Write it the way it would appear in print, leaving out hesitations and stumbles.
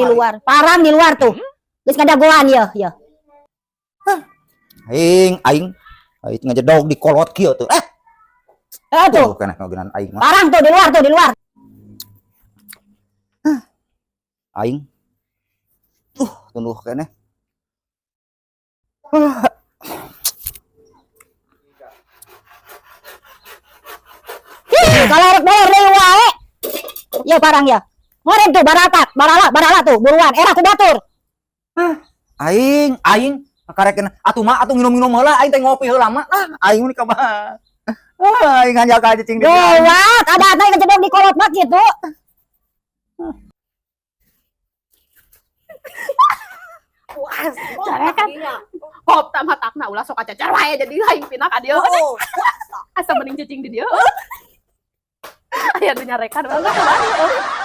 Parang di luar. Parang di luar tuh. Geus ngadagoan ya, ya. Aing, aing. Aing ngajedog di kolot kieu tuh. Eh, Eh tuh. tuh kana ngagenan aing mah. Parang tuh di luar tuh, di luar. Aing. Tunduh keneh. Ih, kalau rek boleh deui wae. Ya parang ya. Ngoren tuh baratak, barala, barala tuh, buruan. Era ku batur. Aing, aing karekeun atuh mah atuh nginum-nginum heula aing teh ngopi heula mah. Ah, aing mah kumaha. Ah, aing hanjakal cicing di dieu. Gawat, ada ada yang kejedog di kolot mah gitu. Puas. Carekan. Kop tak matakna ulah sok acacar wae jadi aing pindah ka dieu. Asa mending cicing di dieu. Aya nu nyarekan urang mah kumaha.